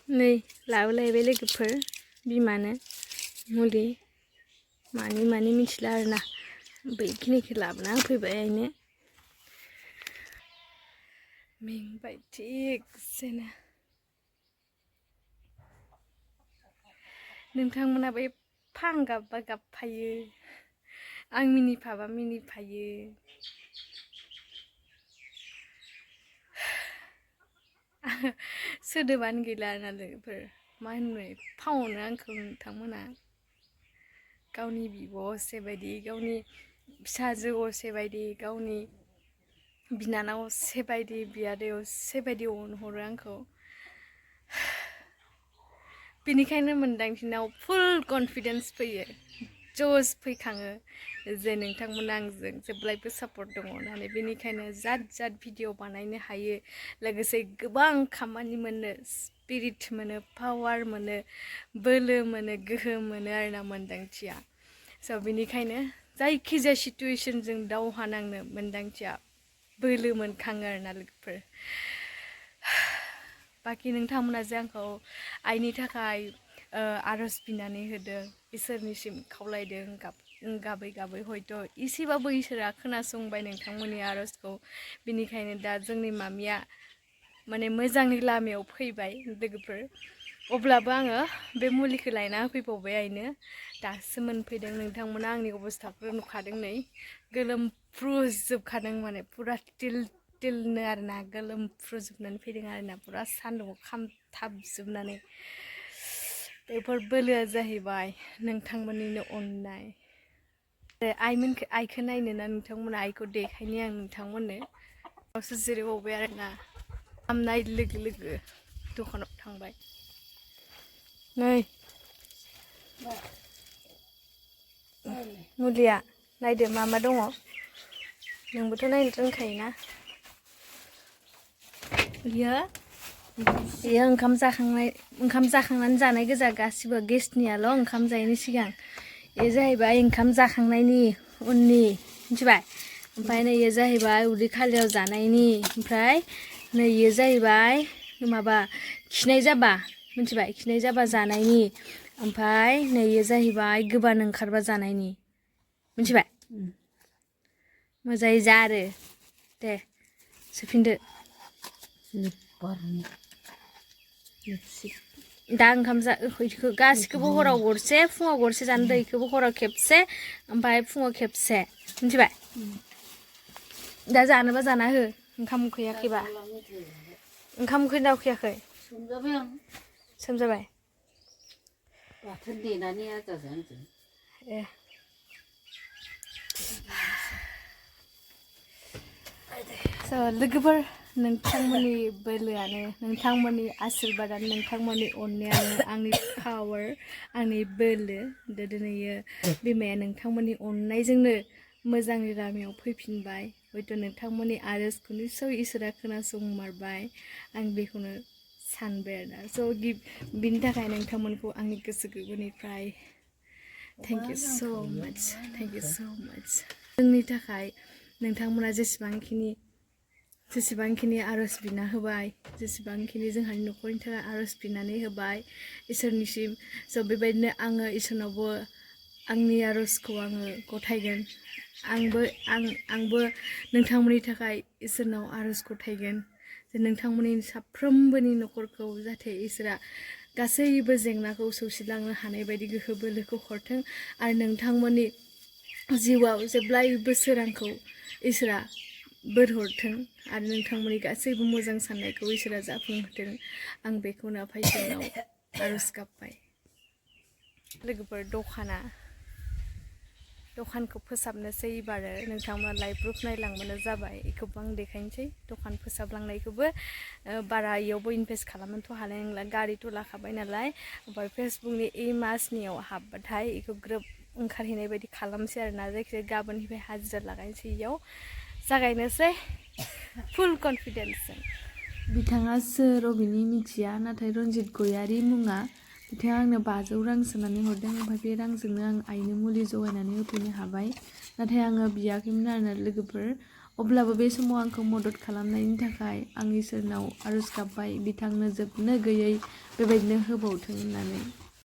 नै लाबोलायबाय लोगोफोर बिमानो मुलि मानि मिथिला आरोना बैखिनिखौ लाबोना होफैबाय आइनो मेंबाय थिगसेनो नोंथांमोनाबो एफा गाबबा गाबफायो आं मिनिफाबा मिनिफायो सोदोबानो गैला आरोना लोगोफोर मा होननो एफावनो आंखौ नोंथांमोना गावनि बिब' असे बायदि गावनि फिसाजो असे बायदि गावनि बिनानाव असे बायदि बियादै असे बायदि अनहरो आंखौ बेनिखायनो मोन्दांथिनाव फुल कनफिडेन्स फैयो जस फैखाङो जे नोंथांमोना आंजों जेब्लायबो सापर्ट दङ होननानै बेनिखायनो जात भिडिअ बानायनो हायो लोगोसे गोबां खामानि मोनो स्पिरिट मोनो पावार मोनो बोलो मोनो गोहो मोनो आरोना मोन्दांथिया स' बेनिखायनो जायखिजाया सिटुएशनजों दावहा नांनो मोन्दांथिया बोलो मोनखाङो आरोना लोगोफोर बाखि नोंथांमोना जे आंखौ आइनि थाखाय आरज बिनानै होदों इसोरनिसिम खावलायदों गाबै गाबै हयथ' एसेबाबो इसोरा खोनासंबाय नोंथांमोननि आरजखौ बेनिखायनो दा जोंनि मामिया माने मोजांनि लामायाव फैबाय लोगोफोर अब्लाबो आङो बे मुलिखौ लायना होफैबावबाय आइनो दासो मोनफैदों नोंथांमोना आंनि अबस्थाखौ नुखादों नै गोलोमफ्रुजोबखादों माने फुरा टिलनो आरोना गोलोमफ्रुजोबनानै फैदों आरोना फुरा सान्दुंआव खामथाबजोबनानै बेफोर बोलोआ जाहैबाय नोंथांमोननिनो अननाय आइखौ नायनो ना नोंथांमोना आइखौ देखायनो आं नोंथांमोननो गावसो जिरायबावबाय आरोना हामनाय लोगो लोगो दखानाव थांबाय नै मुलिया नायदो मा दङ नोंबोथ' नायनो रोंखायोना बियो ओंखाम जाखांनानै जानाय गोजा गासिबो गेस्टनियाल' ओंखाम जायैनि सिगां बे जाहैबाय ओंखाम जाखांनायनि उननि मिथिबाय ओमफ्राय नै इयो जाहैबाय उदै खालियाव जानायनि ओमफ्राय नै इयो जाहैबाय माबा खिनाय जाबा मिथिबाय खिनाय जाबा जानायनि ओमफ्राय नै इयो जाहैबाय गोबानो ओंखारबा जानायनि मिथिबाय मोजाङै जा आरो दे सोफिनदो दा ओंखाम गासिखौबो हराव गरसे फुङाव गरसे जानो दै इखौबो हराव खेबसे ओमफ्राय फुङाव खेबसे मिथिबाय दा जानोबा जाना हो ओंखाम उखैयाखैबा ओंखाम उखैना उखैयाखै सोमजाबाय बाथोन देनानै आजाजों आंजों ए लोगोफोर नोंथांमोननि बोलोआनो नोंथांमोननि आशीर्बादानो नोंथांमोननि अननायानो आंनि पावार आंनि बोलो दिनैयो बिमाया नोंथांमोननि अननायजोंनो मोजांनि लामायाव फैफिनबाय हयथ' नोंथांमोननि आरजखौ निस्सय इसोरा खोनासंमारबाय आं बेखौनो सानबाय आरोना स' बिनि थाखाय नोंथांमोनखौ आंनि गोसो गोरबोनिफ्राय थेंक इउ स' माच जोंनि थाखाय नोंथांमोना जेसेबांखिनि आरज बिना होबाय जेसेबांखिनि जोंहानि न'खरनि थाखाय आरज बिनानै होबाय इसोरनिसिम स' बेबायदिनो आङो इसोरनावबो आंनि आरजखौ आङो गथायगोन आंबो नोंथांमोननि थाखाय इसोरनाव आरज गथायगोन जे नोंथांमोननि साफ्रोमबोनि न'खरखौ जाहाथे इसोरा गासैबो जेंनाखौ सौसिलांनो हानाय बायदि गोहो बोलोखौ हरथों आरो नोंथांमोननि जिउआव जेब्लायबो सोरांखौ इसोरा बोर हरथों आरो नोंथांमोननि गासैबो मोजां साननायखौ इसोरा जाफुंहोथों आं बेखौनो आफा इसोरनाव आरज गाबबाय लोगोफोर दखानखौ फोसाबनोसै एबारो नोंथांमोना लाइभ प्रुफ नायलांबानो जाबाय बेखौबो आं देखायनोसै दखान फोसाबलांनायखौबो बारा इयावबो इनभेस्ट खालामनोथ' हानाय नंला गारिथ' लाखाबाय नालाय ओमफ्राय फेसबुकनि मासनियाव हाबबाथाय बेखौ ग्रोब ओंखारहैनाय बायदि खालामसै आरोना जायखिजाया गाबोननिफ्राय हाजिरा लागायनोसै इयाव जागायनोसै फुल कनफिडेन्सजों बिथाङा सोर अबेनि मिथिया नाथाय रन्जित गयारि मुङा बिथाङा आंनो 500 रां सोनानै हरदों ओमफ्राय बे रांजोंनो आं आइनो मुलि जगायनानै होफैनो हाबाय नाथाय आङो बियाखैमोन आरोना लोगोफोर अब्लाबो बे समाव आंखौ मदद खालामनायनि थाखाय आं इसोरनाव आरज गाबबाय बिथांनो जोबनो गैयै बेबायदिनो होबावथों होननानै